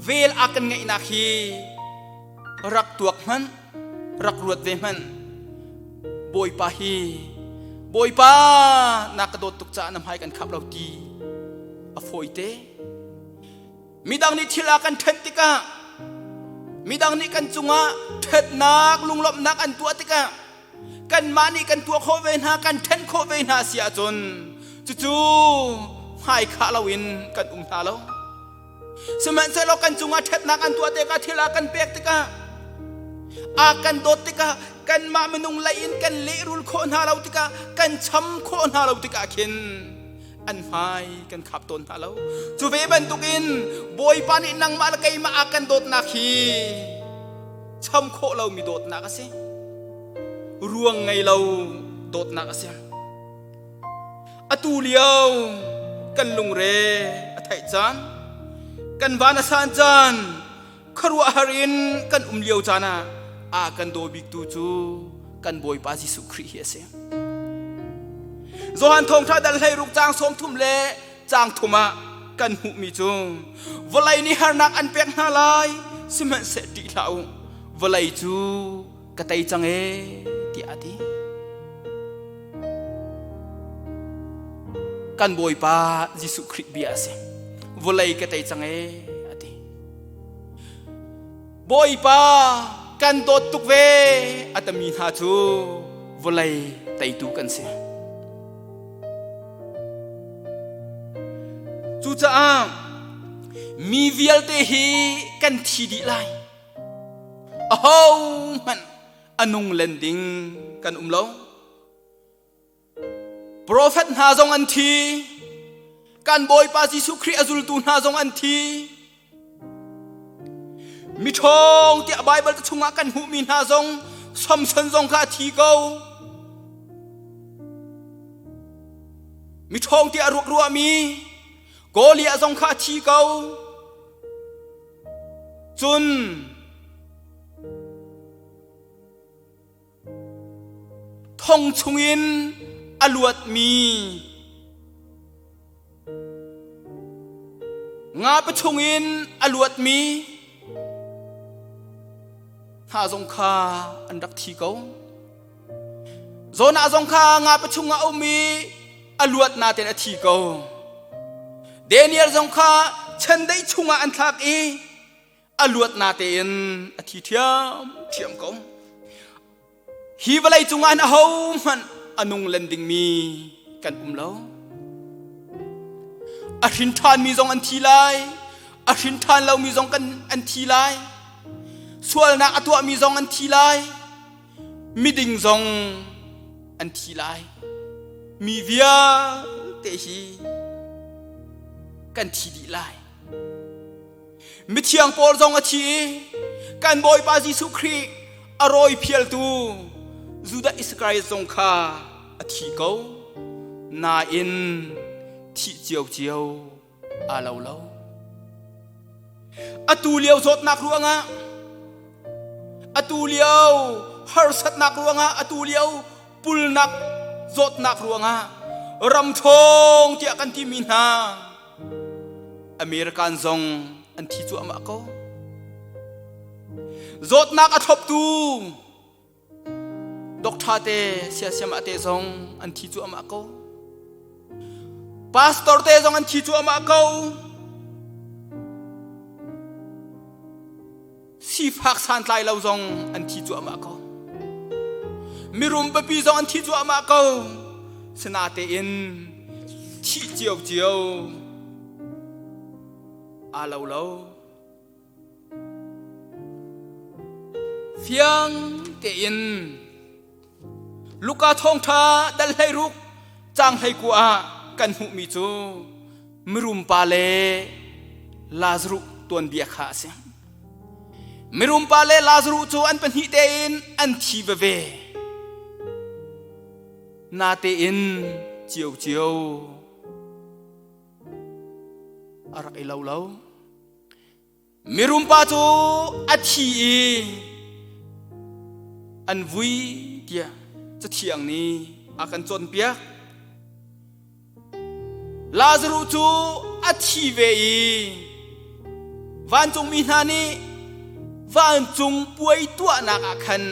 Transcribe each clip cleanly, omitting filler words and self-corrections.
Vel a kan ngeihnak hi rak tuak hmanh, rak ruat ve hmanh. Bawipa hi Bawipa na ka dawt tuk caah na hmai kan khap lo ti a fawi te. Midang nih thil a kan ṭhenh tikah, midang nih kan cungah ṭhatnak lunglawmhnak an tuah tikah kanmah nih kan tuah khawh ve hna, kan ṭhenh khawh ve hna si ahcun cucu hmaikhah loin kan um hna lo. Sihmanhsehlaw kan cungah ṭhatnak an tuah tikah, thil a kan pek tikah, a kan dawt tikah, kanmah minung lei in kan lehrul khawh hna lo tikah, kan cham khawh hna lo tikah khin an hmai kan khap tawn hna lo. Cu ve bantukin Bawipa nih nangmah le keimah a kan dawtnak hi cham khawh lomi dawtnak a si, ruang ngei lo dawtnak a si. Atu lio kan lungre a theih caan, kan van a san caan, khuaruahhar in kan um lio caan ah a kan daw biktu cu kan Bawipa Jesuh Khrih hi a si. Johan thawngṭha dal 16 caang 30 le caang thum ah kan hmuhmi cu vawlei nih harnak an pek hna lai, sihmanhseh ṭih hlah u, vawlei cu ka tei cang ee tiah a ti. Kan Bawipa Jesuh Khrih bia a si. Vawlei ka tei cang ee a ti. Bawipa kan dawt tuk ve a tami hna cu vawlei teitu kan si. Cucaah mi vialte hi kan thi dih lai. Ahohmanh a nung len ding kan um lo. Profet hna zong an thi. Kan Bawipa Jesuh Khrih a zultu hna zong an thi. Miṭhawng tiah Baibal chungah kan hmuhmi hna zong Samson zong kha a thi ko. Miṭhawng tiah ruak ruahmi Goliath zong kha a thi ko. Cun thong chungin a luatmi ngapa chungin a luatmi hna zong kha an rak thi ko. Jonah zong kha ngapa chungah a um i a luat naten a thi ko. Daniel zong kha chandei chungah an thlak i a luat natein a thi ṭhiamṭhiam ko. Hi vawlei cungah hin ahohmanh a nung len dingmi kan um lo. A hrin ṭhanmi zong an thi lai, a hrin ṭhan lomi zong kan an thi lai, sualnak a tuahmi zong an thi lai, miding zong an thi lai. Mi vialte hi kan thi dih lai. Mithiang Paul zong a thi i kan Bawipa Jesuh Khrih a rawi phialtu Judah Iskariot zong kha a thi ko. Nain thih ciocio aa lo lo. Atu lio zawtnak ruangah, atu lio harsatnak ruangah, atu lio pulnak zawtnak ruangah ramthawng tiah kan timi hna American zong an thi cuahmah ko. Zawtnak a thloptu Doctor te siasiam te zong an thi cuahmah ko. Pastor te zong an thi cuahmah ko. Sifak santlai lo zong an thi cuahmah ko. Mirum papi zong an thi cuahmah ko. Sinatein thih ciocio aa lo lo. Fiang tein Luka thawngṭha dal 16 caang 19 ah kan hmuhmi cu mirum pa le Lazaruh tuanbia kha a si. Mirum pa le Lazaruh cu an pahnih tein an thi veve. Natein ciocio a rak i lo lo. Mirum pa cu a thi i an vui tiah Cathiang nih a kan cawnpiak. Lazaruh cu a thi ve i Vancungmi hna nih vancung puai tuahnak ah khan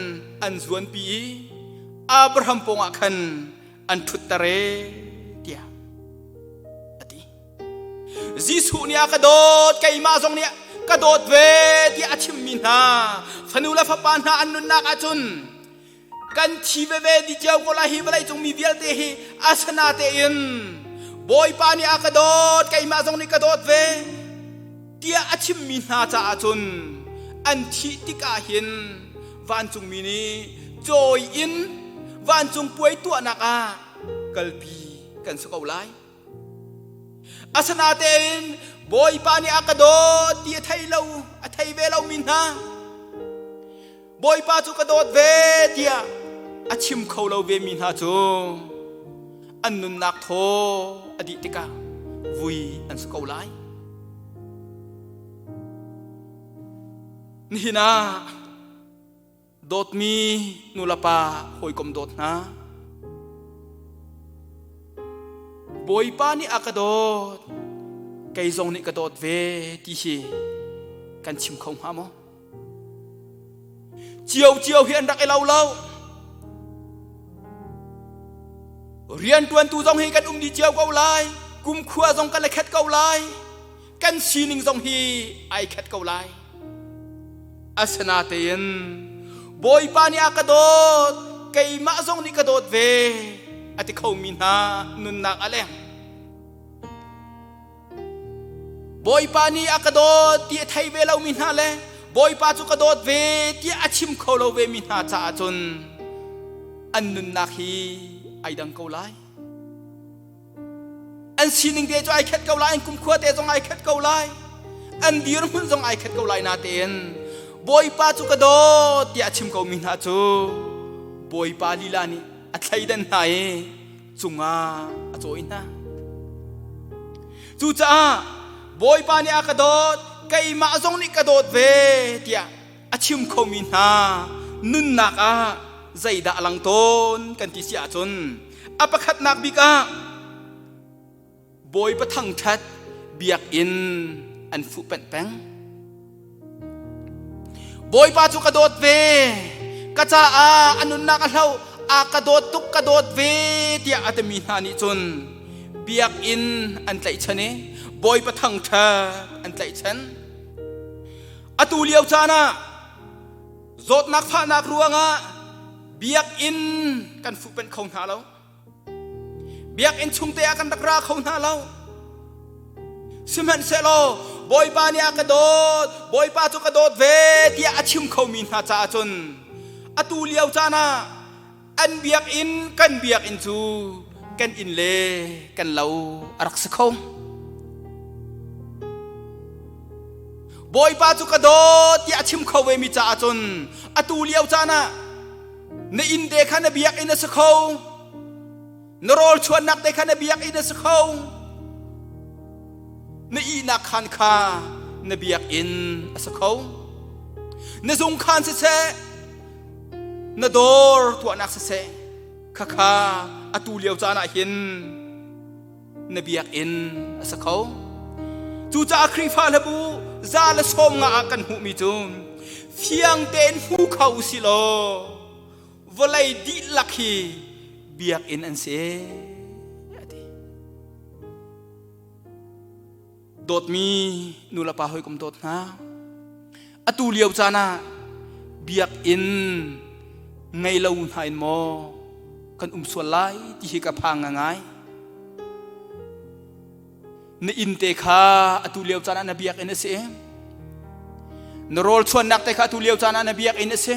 an zuanpi i Abraham pawngah khan an ṭhutter e tiah a ti. Jesuh nih a ka dawt, keimah zong nih ka dawt ve tiah a chimmi hna fanu le fapa hna an nunnak ahcun kan thi veve di cio ko lai. Hi vawlei cung mi vialte hi asana tein Bawipa nih a ka dawt, keimah zong nih ka dawt ve tiah a chimmi hna caah cun an thih tikah hin vancungmi nih cawi in vancung puai tuahnak ah kalpi kan si ko lai. Asinain Bawipa nih a ka dawt ti a thei lo, a thei ve lomi hna, Bawipa cu ka dawt ve tiah a chim kho lo ve mi hna cu an nunnak thaw a dih tikah vui an si ko lai. Nihin ah Dawtmi nulepa hawikom dawt hna, Bawipa nih a ka dawt, kei zong nih ka dawt ve ti hi kan chim kho hnga maw? Cio cio hi an rak i lo lo. Rianṭuantu zong hi kan um dih cio ko lai, kumkhua zong kan i khat ko lai. Kan sining zong hi ai khat ko lai. Asinatein Bawipa nih a ka dawt, keimah zong nih ka dawt ve a ti khomi hna nunnak a leng. Bawipa nih a ka dawt ti a thei ve lomi hna le Bawipa cu ka dawt ve tiah a chim kho lo ve mi hna caah cun an nunnak hi ai dang ko lai. An sining te cu ai khat ko lai, an kumkhua te zong ai khat ko lai, an dirhmun zong ai khat ko lai. Natein Bawipa cu ka dawt tiah a chim ko mi hna cu Bawipa lila nih a thleidan hna i cungah a cawi hna. Cucaah Bawipa nih a ka dawt, keimah zong nih ka dawt ve tiah a chim khomi hna nunnak ah zeidah a lang tawn kan ti si ahcun, a pakhatnak bik ah Bawipa thangṭhat biakinn an fuhpanh peng. Bawipa cu ka dawt ve, ka caah a nunnak a hloh, a ka dawt tuk, ka dawt ve tiah a timi hna nih cun biakinn an tlaihchan i Bawipa thangṭhat an tlaihchan. Atu lio caan ah zawtnak fahnak ruangah biakinn kan fuhpanh kho hna lo. Biakinn chungte ah kan rak ra kho hna lo. Sihmanhsehlaw Bawipa nih a ka dawt, Bawipa cu ka dawt ve tiah a chim khomi hna caah cun atu lio caan ah an biakinn, kan biakinn cu kan inn le kan lo a rak si kho. Bawipa cu ka dawt tiah a chim kho ve mi caah cun atu lio caan ah na inn te kha na biakinn a si kho, na rawl chuannak te kha na biakinn a si kho, na ihnak khaan kha na biakinn a si kho, na zung khaan siseh, na dawr tuahnak siseh, khakha atu lio caan ah hin na biakinn a si kho. Cucaah Khrihfa hlabu 150 ah kan hmuhmi cu fiang tein hmu kho usih law vawlei dihlak hi biakinn an si a ti. Dawtmi nulepa hawikom dawt hna, atu lio caan ah biakinn ngei lo hna in maw kan um sual lai ti hi ka phang ngai. Na inn te kha atu lio caan ah na biakinn a si, na rawl chuannak te kha atu lio caan ah na biakinn a si,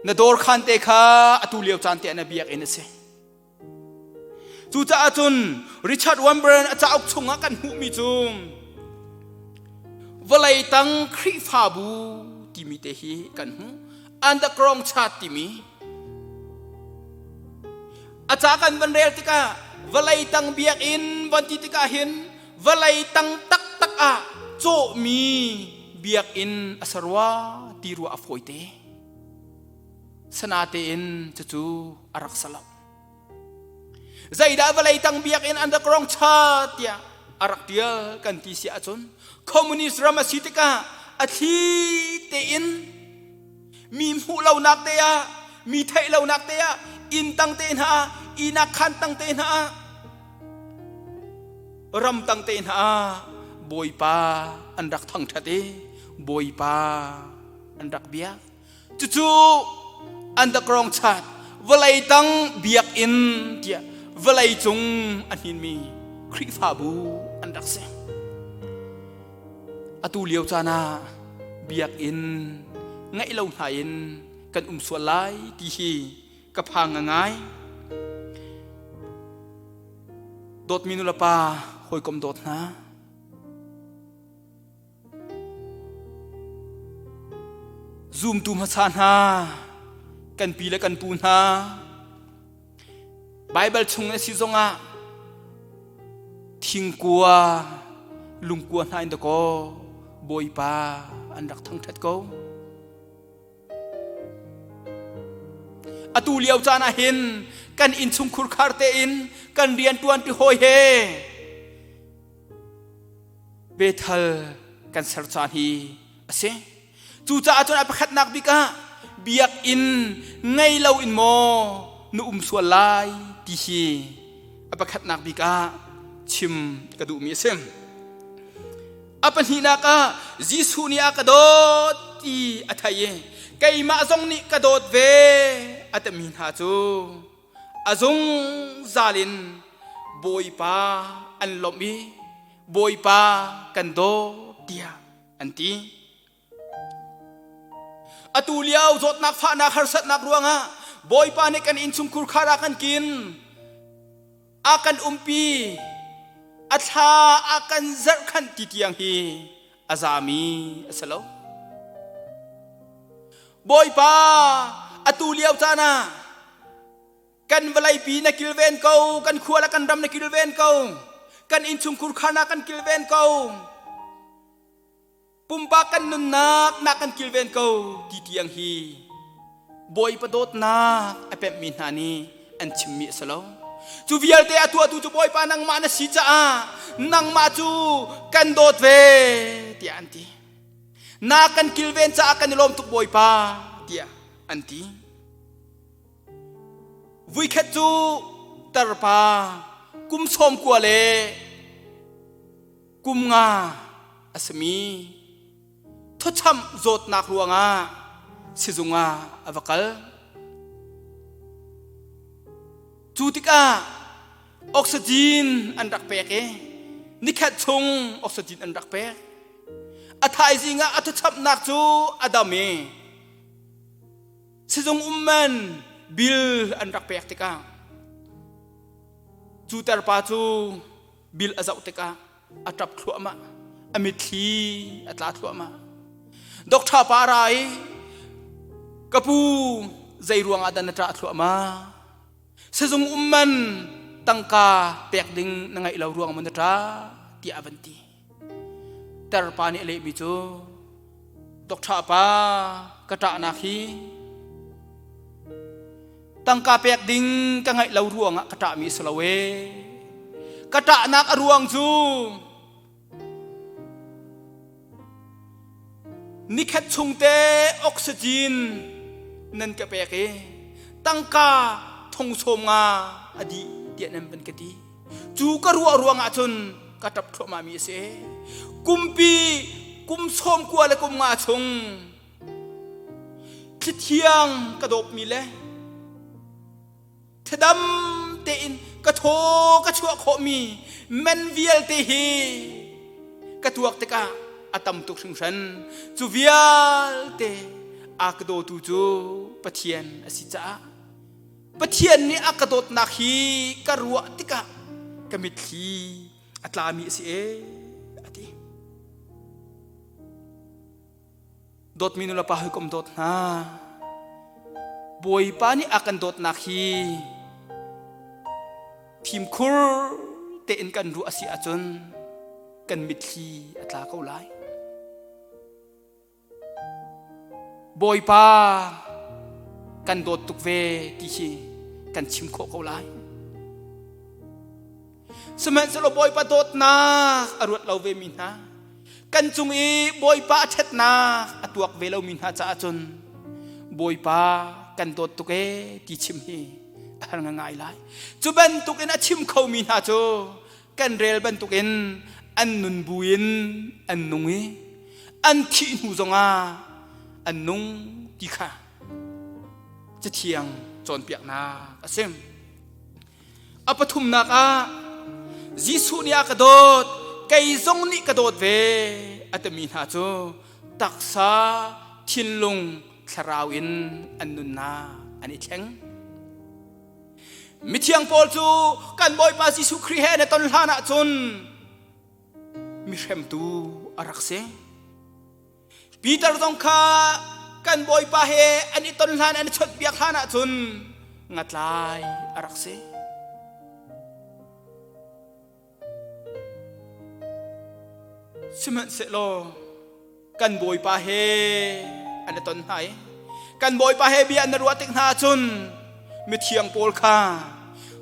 na dawr khaan te kha atu lio caan te ah na biakinn a si. Cucaah cun Richard Wurmbrand a cauk chungah kan hmuhmi cu vawlei tang Khrihfabu timi te hi kan hmuh. Underground Church timi a ca kan van rel tikah, vawlei tang biakinn van ti tikah hin vawlei tang taktak ah cawhmi biakinn a sarua ti rua a fawite. Sanatein cucu a rak sa lo. Zeidah vawlei tang biakinn underground church tiah? a rak tial kan ti si ahcun communist ram a si tikah a thli tein mi hmuh lonak te ah mi theih lonak te ah inn tang te hna ah inak khan tang te hna ah ram tang te hna ah Bawipa an rak thangṭhat i Bawipa an rak biak. Cucu underground chat vawlei tang biakinn tiah vawlei cung a hninmi Khrihfabu an rak si. Atu lio caan ah biakinn ngeih lo hna in kan um sual lai ti hi ka phang ngai. Dawtmi nulepa hawikom dawt hna. Zumtu hmasa hna, kan pi le kan pu hna, Baibal chung a si zongah thingkua, lungkua hna in dakaw Bawipa an rak thangṭhat ko. Atu lio caan ah hin kan innchungkhur khar tein kan rianṭuan ti hawi he Bethel kan ser caan hi a si. Cucaah cun a pakhatnak bik ah biakinn ngei lo in maw na um sual lai ti hi a pakhatnak bik ah chim ka duhmi a si. A pahnihnak ah Jesuh nih a ka dawt ti a thei i keimah zong nih ka dawt ve a timi hna cu a zungzal in Bawipa an lawmh i Bawipa kan dawt tiah an ti. Atu lio zawtnak fahnak harsatnak ruangah Bawipa nih kan innchungkhur khar ah kan kin a kan umpi a thla a kan zerhkhanh ti tiang hi a zami a si lo. Bawipa atu lio caan ah kan vawleipi na kilven ko kan khua le kan ram na kilven ko kan innchungkhur khar na kan kilven ko pumpak kan nunnak na kan kilven ko ti tiang hi Bawipa dawtnak a pemhmi hna nih an chimmi a si lo. Cu vialte a tuahtu cu Bawipa nangmah na si caah nangmah cu kan dawt ve tiah an ti. Na kan kilven caah kan i lawm tuk Bawipa tiah an ti. Vuikhat cu tarpa kum sawm kua le kum nga a simi thawcham zawtnak ruangah sizung ah a va kal. Cu tikah oxygen an rak pek i nikhat chung oxygen an rak pek. A thaizing ah a thawchamnak cu a dam i sizung um man bill an rak pek tikah cu tarpa cu bill a zoh tikah a ṭap thluahmah a mitthli a tla thluahmah doctor pa ra i ka pu zei ruangah dah na ṭah thluahmah sizung um man tangka pek ding na ngeih lo ruang maw na ṭah tiah a van ti tarpa nih a lehmi cu doctor pa ka ṭahnak hi Tangka pek ding ka ngeih lo ruangah ka ṭahmi a si lo ee. Ka ṭahnak a ruang cu nikhat chung te oxygen nan ka pek i tangka thong sawm nga a dih tiah nan van ka ti. Cu ka ruah ruangah cun ka ṭap thluahmahmi a si. Kumpi kum sawm kua le kum nga chung Thlithiang ka dawpmi le thadam tein ka thaw ka chuah khawhmi man vialte hi ka tuak tikah a tam tuk hringhran. Cu vialte a ka dawtu cu Pathian a si caah Pathian nih a ka dawtnak hi ka ruah tikah ka mitthli a tlami a si ee a ti. Dawtmi nulepa hawikom dawt hna, Bawipa nih a kan dawtnak hi fimkhur tein kan ruah a si ahcun kan mitthli a tla ko lai. Bawipa kan dawt tuk ve ti hi kan chim khawh ko lai. Sihmanhsehlaw Bawipa dawtnak a ruat lo ve mi hna, kan cung i Bawipa a ṭhatnak a tuak ve lomi hna caah cun Bawipa kan dawt tuk ee ti chim hi a har ngai lai. Cu bantukin a chim khomi hna cu kan rel bantukin an nun buin an nung i an thih hnu zongah an nung ti kha Cathiang cawnpiaknak a si. A pathumnak ah Jesuh nih a ka dawt, kei zong nih ka dawt ve a timi hna cu taksa, thinlung, thlarau in an nunnak an i thleng. Mithiang Paul cu kan Bawipa Jesuh Khrih he an i ton hlan ahcun mihremtu a rak si. Peter zong kha kan Bawipa he an i ton hlan an i chawnhbiak hlan ahcun ngatlai a rak si. Sihmanhsehlaw kan Bawipa he an i ton hna i kan Bawipa he bia an i ruah tik hna ahcun mithiang pawl kha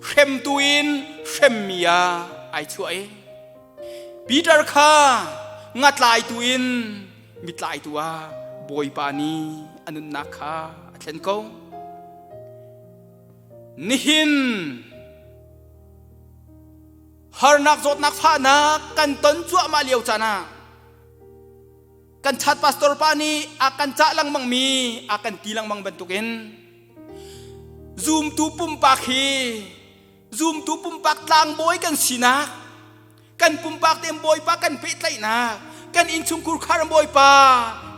hremtu in hremmi ah ai chuah i Peter kha ngatlaitu in mitlaitu ah Bawipa nih a nunnak kha a thlen ko. Nihin harnak zawtnak fahnak kan ton cuahmah lio caan ah kan chat pastor pa nih a kan cah lengmang mi a kan ti lengmang bantukin zumtu pumpak hi Zumtu pumpak tlangbawi kan sinak, kan pumpak tein Bawipa kan pehtlaihnak, kan innchungkhur khar Bawipa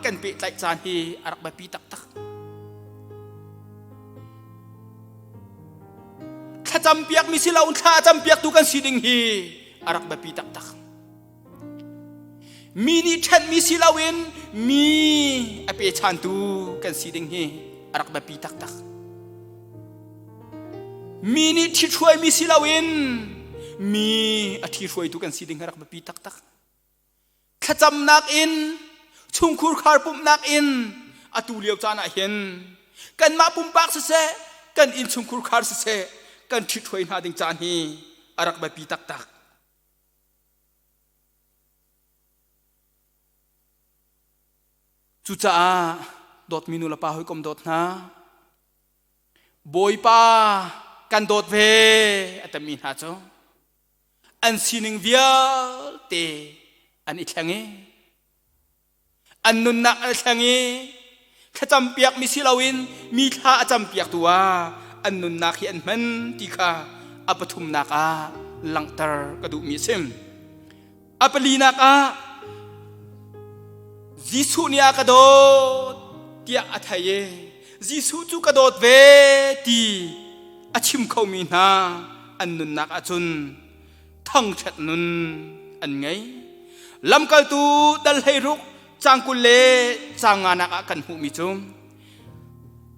kan pehtlaih caan hi a rak biapi taktak. Thlacam piakmi si lo thla campiaktu kan si ding hi a rak biapi taktak. Mi nih ṭhenmi si loin mi a pechantu kan si ding hi a rak biapi taktak. Mi nih ṭhithruaimi si loin mi a ṭhihruaitu kan si ding hi a rak biapi taktak. Thlacamnak in chungkhur khar pumhnak in atu lio caan ah hin kanmah pumpak siseh kan innchungkhur khar siseh kan ṭhithruai hna ding caan hi a rak biapi taktak. Cucaah dawtmi nu le pa hawikom dawt hna, Bawipa kan dawt ve a timi hna cu an sining vialte an i thleng i an nunnak an i thleng i thlacam piakmi si loin mi thla a campiaktu ah an nunnak hi an hman ti kha a pathumnak ah langhter ka duhmi a si. A palinak ah Jesuh nih a ka dawt tiah a thei i Jesuh cu ka dawt ve ti a chim khomi hna an nunnak ahcun thangṭhat nun an ngei. Lamkaltu dal 16 caang 20 le caang nganak ah kan hmuhmi cu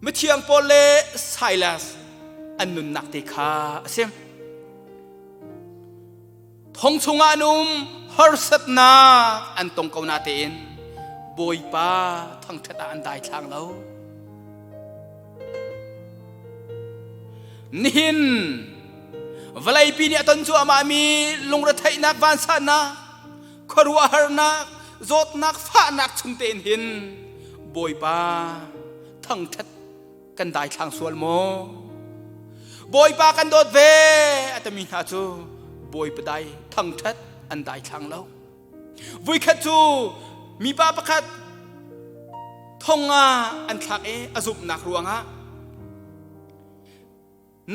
mithiang Paul le Silas an nunnak te kha a si. Thong chungah an um harsatnak an tong ko natein Bawipa thangṭhat ah an daithlang lo. Nihin vawleipi nih a ton cuahmahmi lungretheihnak vansannak khuaruahharnak zawtnak fahnak chung tein hin Bawipa thangṭhat kan daithlang sual maw? Bawipa kan dawt ve a timi hna cu Bawipa dai thangṭhat an daithlang lo. Vuikhat cu mipa pakhat thong ah an thlak i a zumhnak ruangah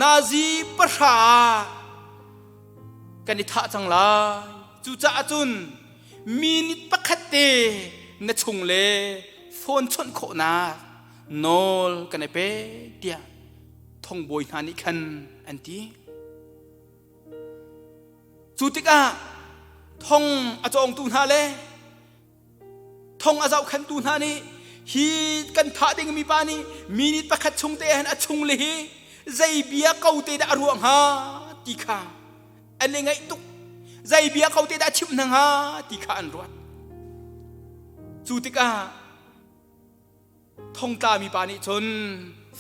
Nazi pahra ah kan i thah cang lai. Cucaah cun minute pakhat te na chung le phone chawnh khawhnak nawl kan i pe tiah thongbawi hna nih khan an ti. Cu tikah thong a cawngtu hna le thong a zohkhenhtu hna nih hi kan thah dingmi pa nih minute pakhat chung te hin a chung le hi zei bia ko te dah a ruah hnga ti kha an i ngaih tuk zei bia ko te dah a chimh hna hnga ti kha an ruat cu tikah thongtlami pa nih cun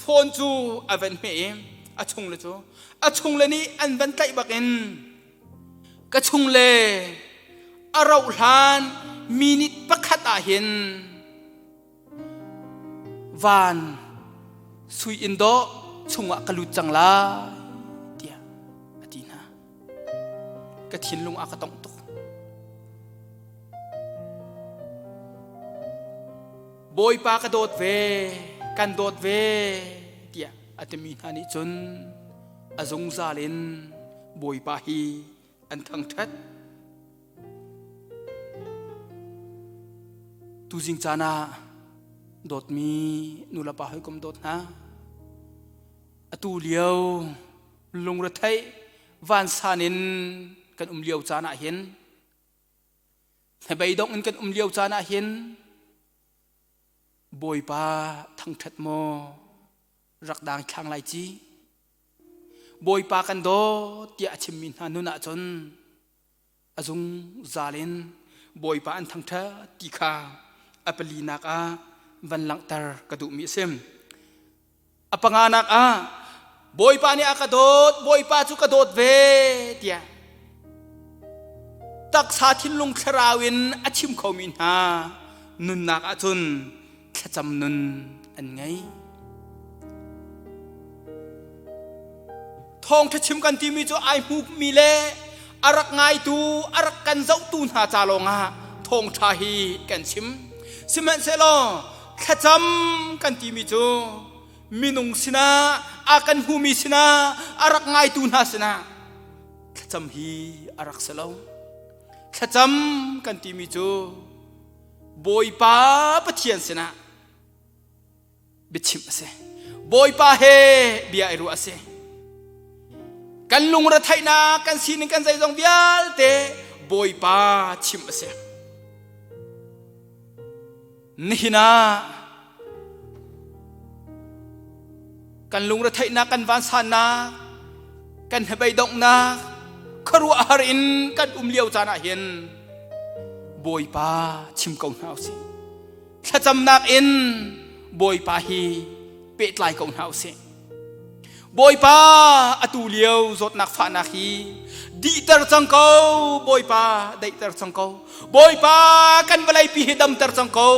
phone cu a van hmeh i a chung le cu a chung le nih an van tlaih bakin. Ka chung le a rauh hlan minute pakhat ah hin van sui in dawh chungah ka lut cang lai tiah a ti hna. Ka thinlung a ka tongh tuk. Bawipa ka dawt ve, kan dawt ve tiah a timi hna nih cun a zungzal in Bawipa hi an thangṭhat. Tuzing caan ah dawtmi nulepa hawikom dawt hna, atu lio lungretheih vansan in kan um lio caan ah hin hnabeidong in kan um lio caan ah hin Bawipa thangṭhat maw rak dang thlang lai ci Bawipa kan dawt tiah a chimmi hna nun ahcun a zungzal in Bawipa an thangṭhat ti kha a palinak ah van langhter ka duhmi a si. A panganak ah Bawipa nih a ka dawt, Bawipa cu ka dawt ve tiah taksa thinlung thlarau in a chim khomi hna nunnak ahcun thlacam nun an ngei. Thawngṭha chim kan timi cu ai hmumi le a rak ngaitu, a rak kan zohtu hna ca lawngah thawngṭha hi kan chim. Sihmanhsehlaw thlacam kan timi cu minung sinah, a kan hmumi sinah, a rak ngaitu hna sinah thlacam hi a rak si lo. Thlacam kan timi cu Bawipa Pathian sinah biachimh a si. Bawipa he bia i ruah a si. Kan lungretheihnak, kan sining, kan zeizong vialte Bawipa chimh a si. Nihin ah kan lungretheihnak, kan vansannak, kan hnabeidonghnak, khuaruahhar in kan um lio caan ah hin Bawipa chim ko hna usih. Thlacamnak in Bawipa hi pehtlai ko hna usih. Bawipa atu lio zawtnak fahnak hi dihter cang ko Bawipa daihter cang ko Bawipa kan vawleipi hi damter cang ko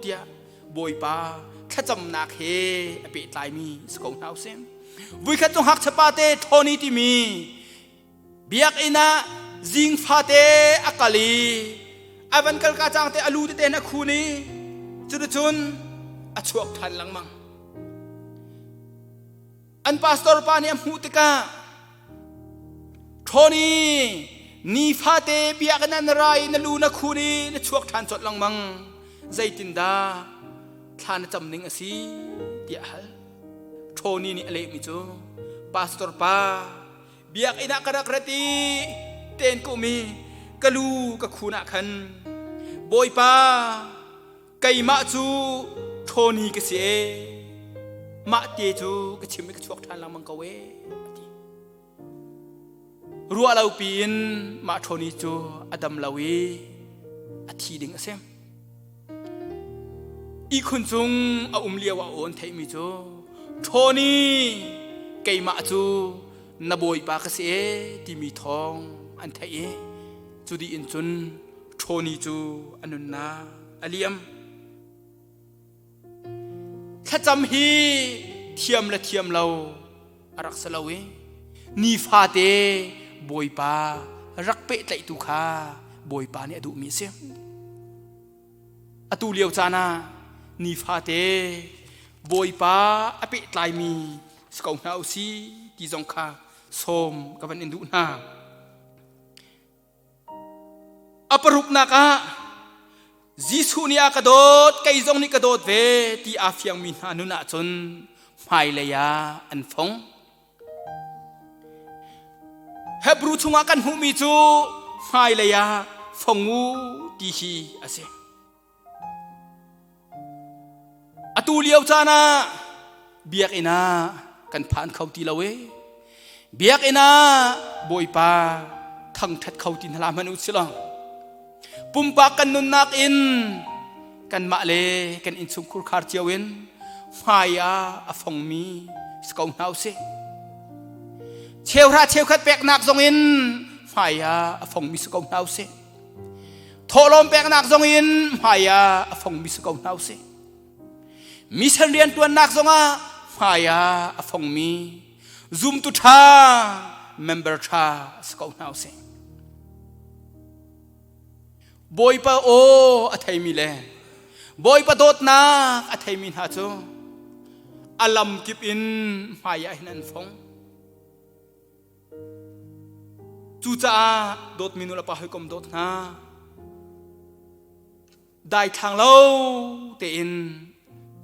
tiah Bawipa thlacamnak he a pehtlaimi si ko hna usih. Vuikhat cu ngakchia pa te Tony timi Biakinn ah zing fate a kal i a van kal ka cang te a lu tete a khun i cuticun a chuak ṭhan lengmang. An pastor pa nih a hmuh tikah Tony nifate biakinn ah na ra i na lu na khun i na chuak ṭhan colh lengmang zeitindah thla na cam ning a si tiah a hal. Tony nih a lehmi cu pastor pa Biakinn ah ka rak rat i ten kum i ka lu ka khun ah khan Bawipa keimah cu ṭhawni ka si e mah te cu ka chim i ka chuak ṭhan lengmang ko e a ti. Ruah lo piin mah ṭhawni cu a dam lo i a thi ding a si. Ihkhun cung a um lio ah aw an theihmi cu Ṭhawni keimah cu na bawipa ka si e timi thawng an theih i cu dih in cun Ṭhawni cu a nunnak a liam. Thlacam hi thiam le thiam lo a rak si lo i nifate Bawipa rak pehtlaihtu kha Bawipa nih a duhmi a si. Atu lio caan ah nifate Bawipa a pehtlaimi si ko hna usih ti zong kha sawm ka van in duh hna. A paruknak ah Jesuh nih a ka dawt, kei zong nih ka dawt ve ti aa fiangmi hna nun ahcun hmailei ah an fong. Hebru chungah kan hmuhmi cu hmailei ah fong u ti hi a si. Atu lio caan ah biakinn ah kan phan kho ti lo e. Biakinn ah Bawipa thangṭhat kho ti hna hmanh u silaw. Pumpak kan nunnak in kanmah le kan innchungkhur khar cio in hmai ah a fongmi si ko hna usih. Cheuhra cheukhat peknak zong in hmai. Hmai ah a fongmi si ko hna usih. Thawhlawm peknak zong in hmai ah a fongmi si ko hna usih. Mission riantuannak zongah hmai ah a fongmi zumtu ṭha member ṭha si ko hna usih. Bawipa aw a theimi le Bawipa dawtnak a theimi hna cu a lamkip in hmai ah hin an fong. Cucaah dawtmi nu le pa hawikom dawt hna daithlang lo tein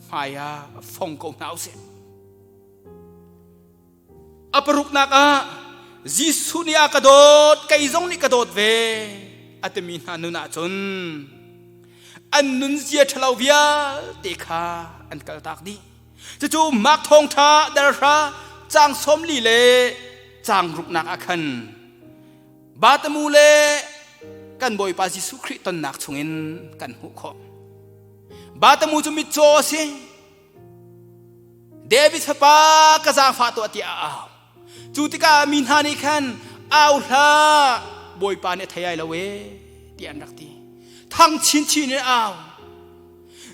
hmai ah fong ko hna usih. A paruknak ah Jesuh nih a ka dawt, kei zong nih ka dawt ve a timi hna nun ahcun an nunzia ṭhalo vialte kha an kaltak dih. Cucu Mark thawngṭha darhra caang 40 le caang ruknak ah khan Batamu le kan Bawipa Jesuh Khrih tonnak chungin kan hmuh khawh. Batamu cu mitcaw a si. David fapa ka zaangfah tuah tiah a au. Cu tikah mi hna nih khan au hlah Bawipa nih a thei ai lo e tiah an rak ti. Thang chinchin in au.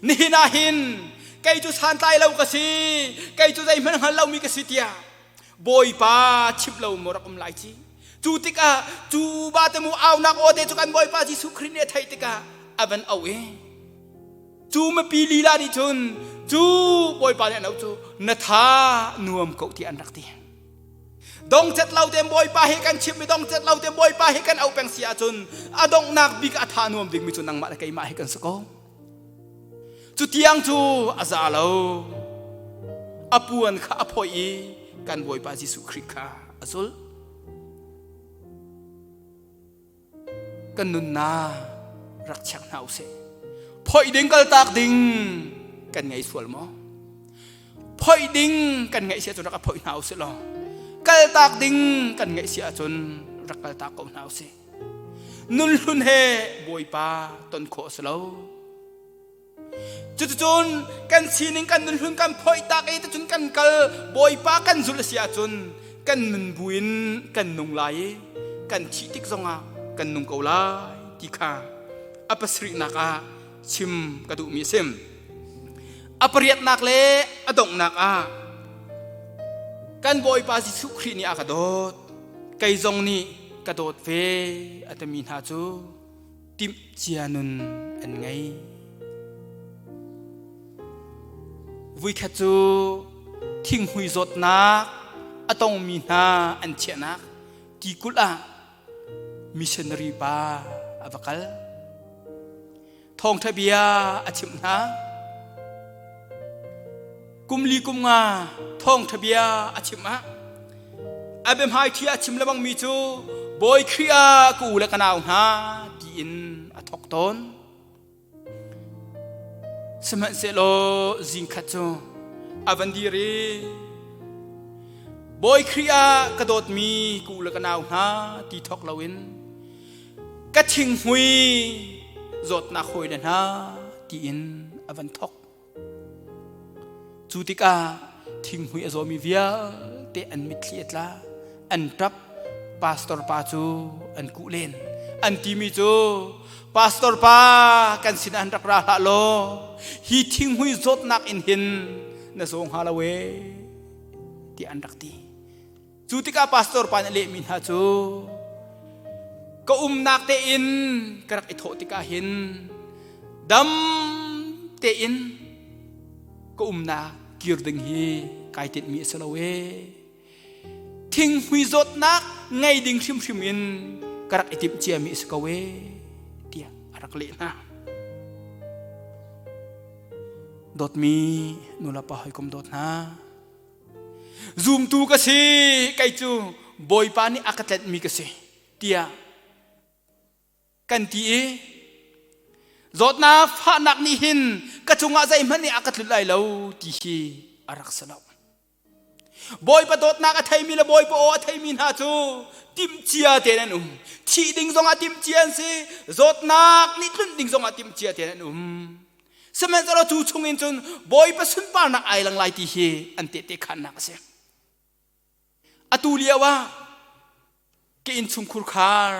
Nihin ah hin kei cu santlai lo ka si, kei cu zeihmanh hngal lomi ka si tiah Bawipa chimh lo maw rak um lai ci. Cu tikah cu vate mu aunak aw te cu kan Bawipa Jesuh Khrih nih a theih tikah a van auh i cu mipi lila nih cun cu Bawipa nih an auh cu na tha nuam ko tiah an rak ti. Dongcet lo te Bawipa hi kan chimh i dongcet lo te Bawipa hi kan auh peng si ahcun a donghnak bik a tha nuam dingmi cu nangmah le keimah hi kan si ko. Cu tiang cu a za lo. A puan kha a phoih i kan Bawipa Jesuh Khrih kha a zulh. Kan nunnak rak check hna usih. Phoih ding kaltak ding kan ngei sual maw? Phoih ding kan ngeih si ahcun rak phoih hna usih law kaltak ding kan ngeih si ahcun rak kaltak ko hna usih. Nun hlun he Bawipa ton khawh a si lo. Cuticun kan sining kan nun hlun kan phoih tak i ticun kan kal Bawipa kan zulh a si ahcun kan nun buin kan nung lai i kan thih tik zongah kan nung ko lai ti kha a pasarihnak ah chim ka duhmi a si. A pariatnak le a donghnak ah kan Bawipa Jesuh Khrih nih a ka dawt kei zong nih ka dawt ve a timi hna cu timh cia nun an ngei. Vuikhat cu thinghmui zawtnak a tongmi hna an chiahnak tikulh ah missionary pa a va kal. Thawngṭha bia a chimh hna. Kum li kum nga thawngṭha bia a chimh ah a biahmaiṭhi a chim lebangmi cu Bawi Khrih ah ka u le ka nau hna tiin a thawk tawn. Sihmanhsehlaw zingkhat cu a van dir i Bawi Khrih ah ka dawtmi ka u le ka nau hna ti thawk loin ka thinghmui zawtnak hawile hna tiin a van thawk. Cu tikah thinghmui a zawmi vialte an mitthli a tla, an ṭap, pastor pa cu an kuh len. An timi cu pastor pa kan sinah an rak ra hlah law hi thinghmui zawtnak in hin na zaw hnga lo ee tiah an rak ti. Cu tikah pastor pa nih a lehmi hna cu ka umnak tein ka rak i thawh tikah hin dam tein ka umnak kir ding hi kai tinhmi a si lo ee. Thinghmui zawtnak ngei ding hrimhrim in ka rak i timh ciami a si ko ee tiah a rak leh hna. Dawtmi nulepa hawikom dawt hna, Zumtu ka si kei cu Bawipa nih a ka tlenhmi ka si tiah kan ti i zawtnak fahnak nih hin ka cungah zeihmanh nih a ka tlut lai lo ti hi a rak si lo. Bawipa dawtnak a theimi le Bawipa aw a theimi hna cu timhcia tein an um. Thih ding zongah timhcia an si, zawtnak nih tlunh ding zongah timhcia tein an um. Sihmanhsehlaw cu chungin cun Bawipa sunparnak ai lang lai ti hi an tehte khannak a si. Atu lio ah Ka innchungkhur khar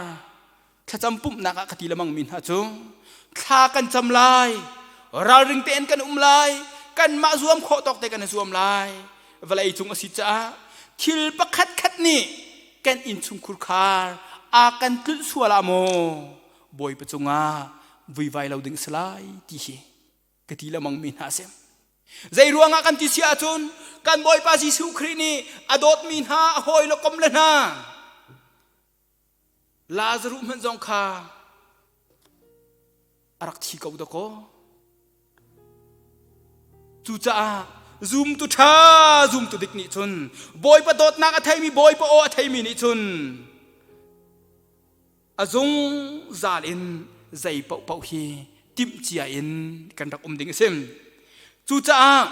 thlacam pumhnak ah ka ti lemang mi hna cu thla kan cam lai, ralring tein kan um lai, kanmah zuam khawh tawk te kan i zuam lai. Vawlei cung a si caah thil pakhat khat nih kan innchungkhur khar a kan tlulh sual ah maw Bawipa cungah vuivai lo ding si lai ti hi ka ti lemang mi hna a si. Zei ruangah kan ti si ahcun kan Bawipa Jesuh Khrih nih a dawtmi hna a hawi le kom le hna Lazaruh hmanh zong kha a rak thi ko dakaw. Cucaah zumtu ṭha zumtu dik nih cun Bawipa dawtnak a theimi Bawipa aw a theimi nih cun a zungzal in zei paohpaoh hi timhcia in kan rak um ding a si. Cucaah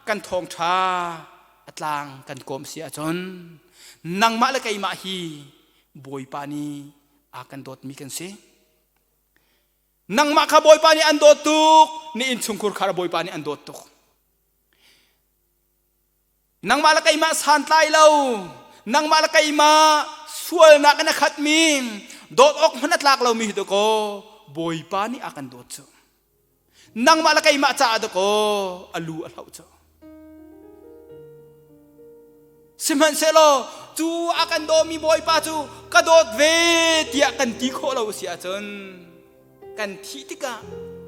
kan thawngṭha a tlang kan kawm si ahcun nangmah le keimah hi Bawipa nih a kan dawtmi kan si. Nangmah kha Bawipa nih an dawt tuk, ni innchungkhur kha Bawipa nih an dawt tuk. Nangmah le keimah santlai lo, nangmah le keimah sualnak in a khatmi, dawt awk hmanh a tlak lomi hi dakaw Bawipa nih a kan dawt cu. Nangmah le keimah caah dakaw a lu a hloh cu. Sihmanhsehlaw cu a kan dawmi Bawipa cu ka dawt ve tiah kan ti khawh lo si ahcun kan thih tikah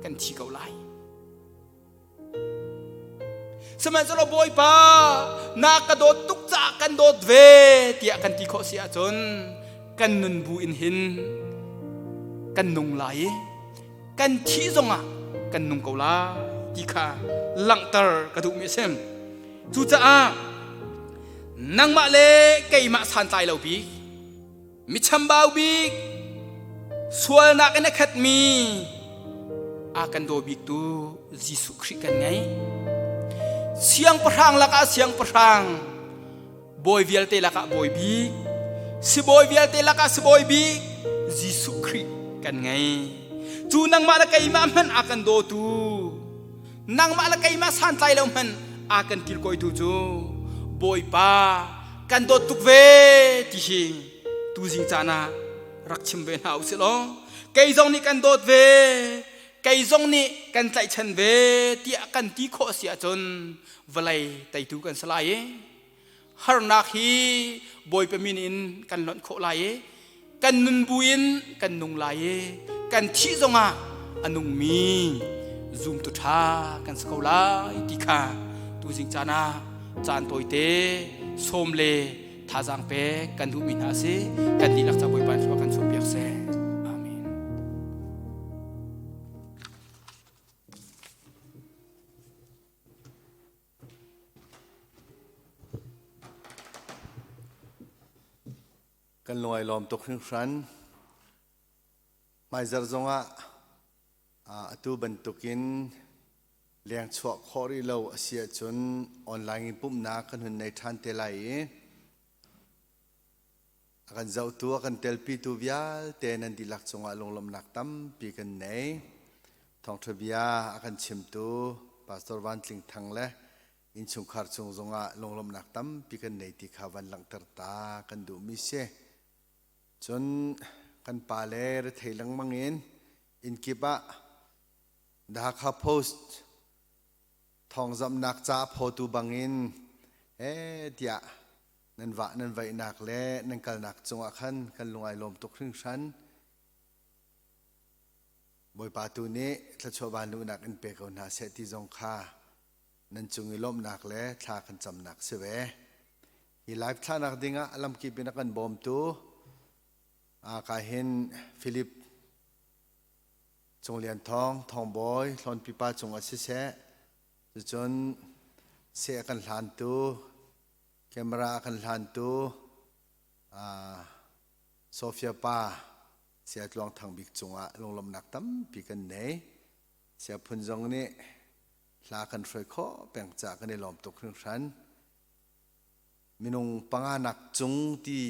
kan thi ko lai. Sihmanhsehlaw Bawipa na ka dawt tuk caah kan dawt ve tiah kan ti khawh si ahcun kan nun bu in hin kan nung lai i kan thih zongah kan nung ko lai ti kha langhter ka duhmi a si. Cucaah nangmah le keimah santlai lo bik Mi chambau bik, sualnak in a khatmi a kan daw biktu Jesuh Khrih kan ngei. Siangpahrang lakah siangpahrang, bawi vialte lakah bawi bik, sibawi vialte lakah sibawi bik Jesuh Khrih kan ngei. Cu nangmah le keimah hmanh a kan dawtu, nangmah le keimah santlai lo hmanh a kan kilkawitu cu Bawipa kan dawt tuk ve ti hi tuzing caan ah rak chim ve hna usih law kei zong nih kan dawt ve kei zong nih kan tlaihchan ve tiah kan ti khawh si ahcun vawlei teitu kan si lai i harnak hi Bawipa min in kan lonh khawh lai i kan nun buin kan nung lai i kan thih zongah a nungmi zumtu ṭha kan si ko lai ti kha tuzing caan ah caan tawite sawm le thazaang pek kan duhmi hna a si kan dihlak ca Bawipa thlua kan chuahpiak seh amen Kan lung ai lawm tuk hringhran. Hmaizarh zongah atu bantukin leng chuah khawh rih lo a si ahcun online in pumhnak kan hun nei ṭhan te lai i a kan zohtu a kan telpitu vialte nan dihlak cungah lunglawmhnak tampi kan nei. Thawngṭha bia a kan chimtu Pastor Van Tling Thang le innchungkhar cung zongah lunglawmhnak tampi kan nei ti kha van langhter ta kan duhmi si. Cun kan pa le rethei lengmang in innkip ah The Hakha Post thawngzamhnak ca phawtu bangin he tiah nan vah nan vaihnak le nan kalnak cungah khan kan lung ai lawm tuk hringhran. Bawipa tu nih thluachuah vanluhnak in pe ko hna seh ti zong kha nan cung i lawmhnak le thla kan camnak si ve. Hi live thlahnak dingah a lamkip in a kan bawmtu ka hin Philip Cung Lian Thawng, Thawng Bawi, Hlawn Pipa cung ah siseh, cucun seh a kan hlantu, camera a kan hlantu, Sofia pa Saya Tluang Thang Bik cungah lunglawmhnak tampi kan nei. Saya Phun zong nih hla kan hruai khawh peng caah kan i lawm tuk hringhran. Minung panga nak cung ti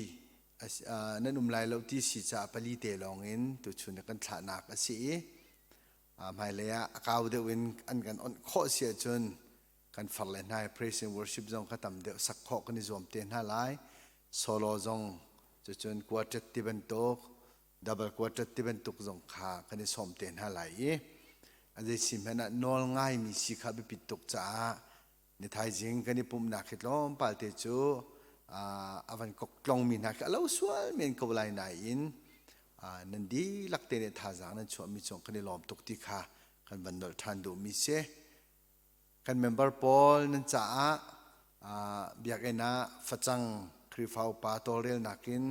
nan um lai lo ti si caah pali te lawng in tuchun kan thlahnak a si i hmailei ah a kau deuh in an kan onh khawh si ahcun kan far le hna praise and worship zong kha tam deuh sak khawh kan i zuam te hna lai solo zong. Cucun quartet ti bantuk, double quartet ti bantuk zong kha kan i sawm te hna lai i a zei si hmanh ah nawl ngaimi si kha biapit tuk caah ni thaizing kan i pumhnak hi tlawmpal te cu a van kok tlongmi hna khi a lo sual men ko lai nain nan dihlak te nih thazaang nan chuahmi cung kan i lawm tuk ti kha kan van nolh ṭhan duhmi si. Kan member pawl nan caah biakinn ah facang Khrihfa upa tawlrelnak in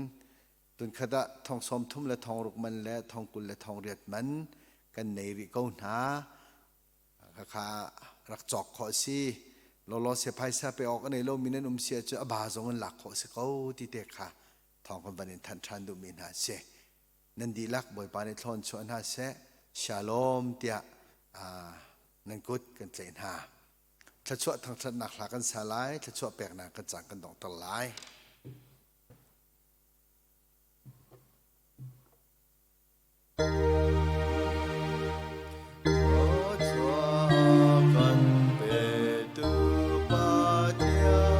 tunkhat ah thong sawm thum le thong ruk man le thong 20 le thong riat man kan nei rih ko hna. Khakha rak cawk khawh a si. Lawlaw se phaisa pe awk a nei lomi nan um si ahcun a ba zong in lak khawh a si ko ti te kha thawng kan van in thanh ṭhan duhmi hna a si. Nan dihlak Bawipa nih thlawn chuah hna seh. Shalom tiah nan kut kan tlaih hna. Thluachuah thangṭhatnak hla kan sa lai, thluachuah peknak kan cang kan donghter lai. Kan petu Pathian,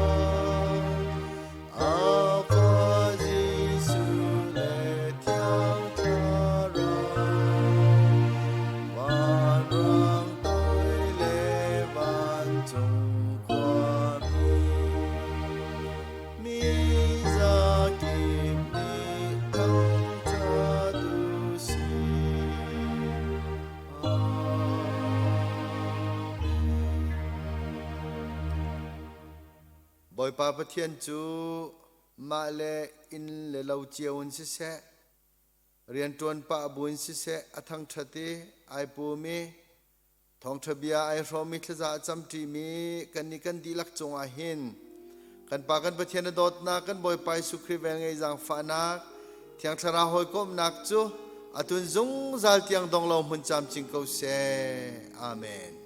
a Fa Jesuh le Thiang Thlarau, vanrang toi le vancung khuami, Mi zakip nih thangṭhat u sih. Bawipa Pathian cu mah le inn le lo cio in siseh, rianṭuan pah bu in siseh a thangṭhat i ai pum i Thawngṭha bia ai hrawmmi thlaza a camṭimi kannih kan dihlak cungah hin kan Pa kan Pathian a dawtnak kan Bawipa Jesuh Khrih velngeih zaangfahnak Thiang Thlarau hawikomhnak cu atun zungzal tiang dong lo hmun camcin ko seh. Amen.